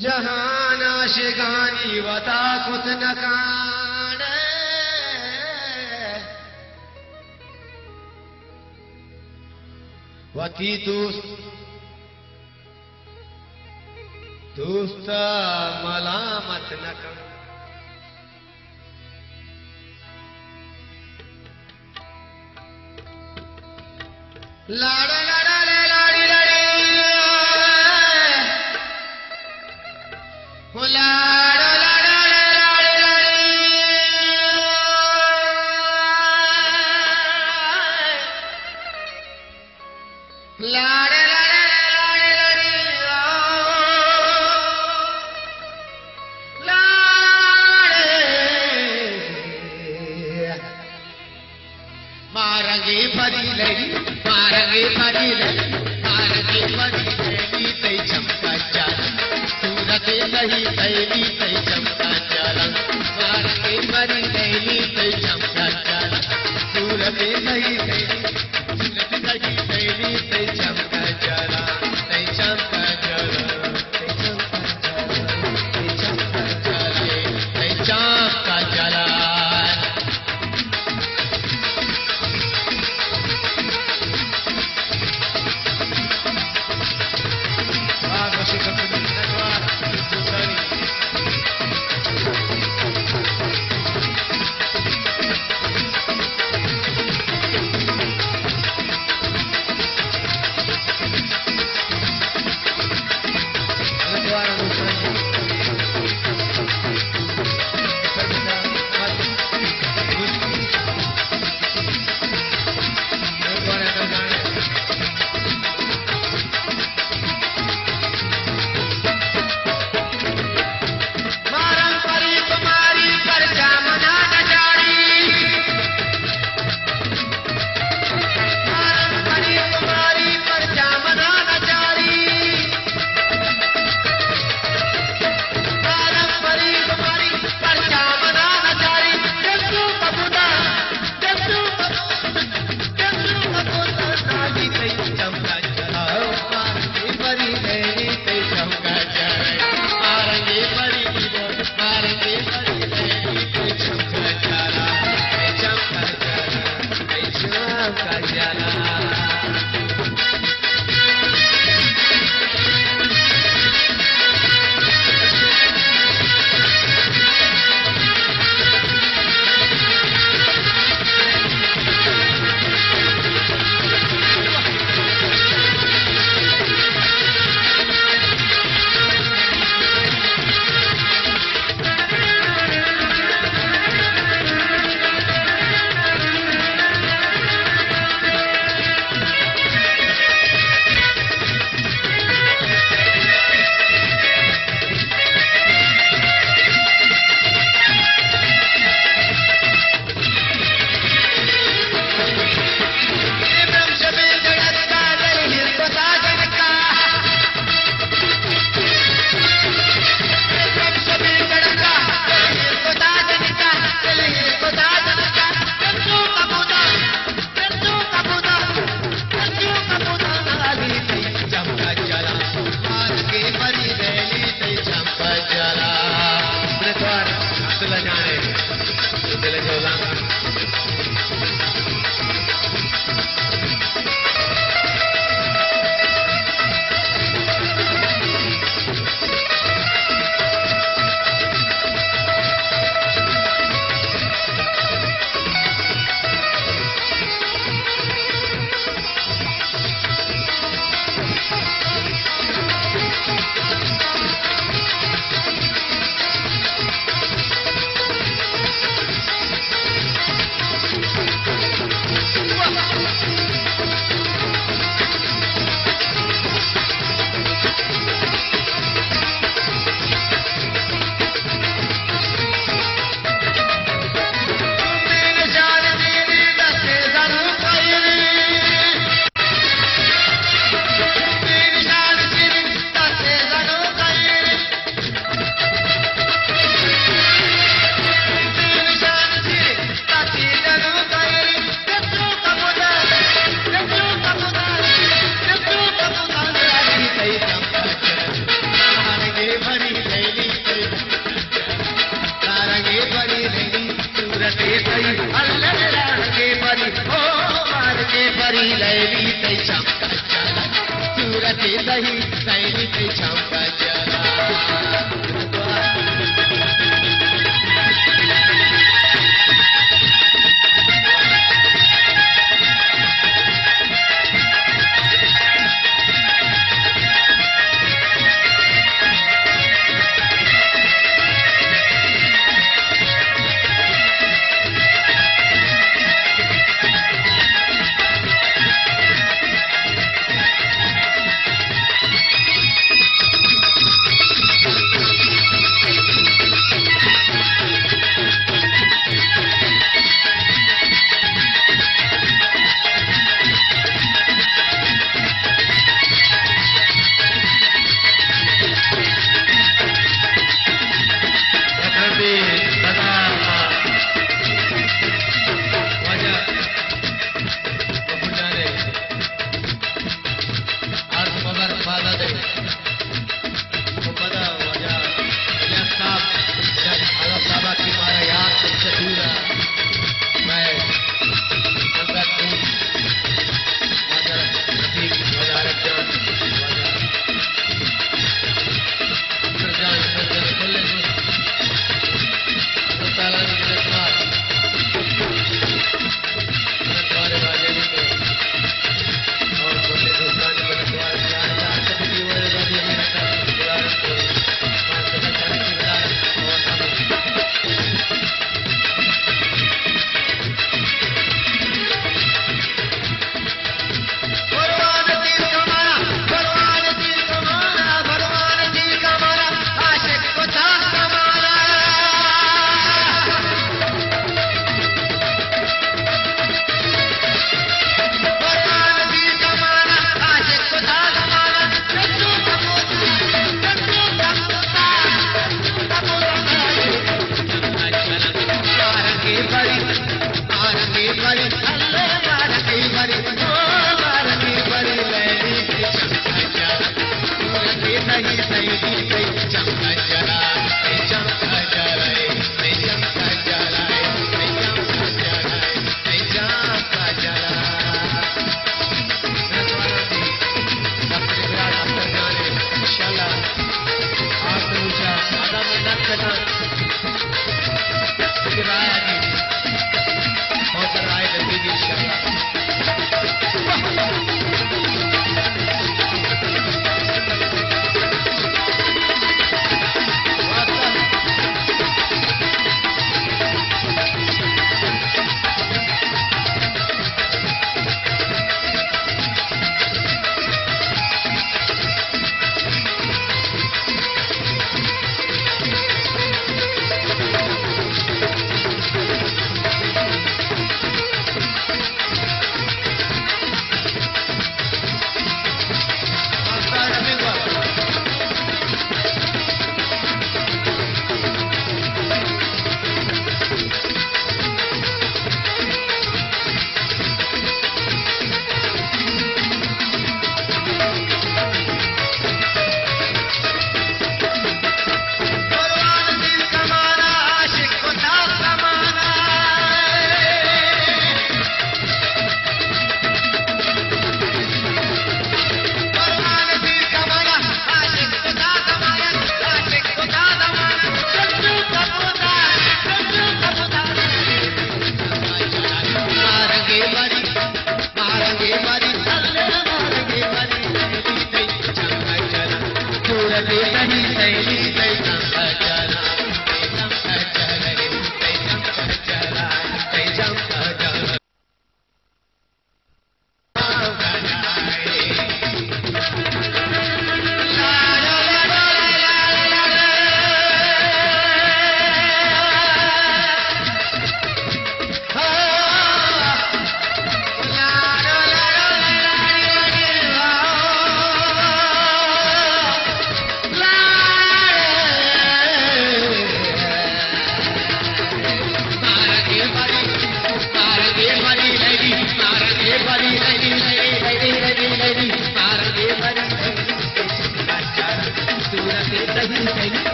جہان عاشقانی وتا کت نکانے، وتی دوست، دوستا ملامت نکن۔ لاڑا لاڑا لے لاڑی لاڑی۔ او لاڑا لاڑا لے لاڑی لاڑی۔ لاڑے لاڑے لاڑے لاڑے لاڑے۔ مارنگے پری لئی، مارنگے پری لئی، مارنگے پری لئی، تئی چمکا چالا، صورت نہیں تیری، تئی چمکا چالا، مارنگے پری لئی، تئی چمکا چالا، صورت نہیں تیری۔ بری لیلی تئی، رنگے بری لیلی، صورتے تئی، اللہ رنگے بری، او رنگے بری لیلی تئی چمکا جلا، صورتے تئی لیلی تئی چمکا جلا۔ ارز مبر پادا دے۔ تو پدا واجہ الیاس صاحب، واجہ اعلیٰ صاحب کی مارا یاد کت چہ دورا۔ میں سنگت ہوں، واجہ رفیق، واجہ عارف جان، واجہ اکبر جان، اکبر جان، کل دوست۔ اللہ تعالیٰ نے منت وار۔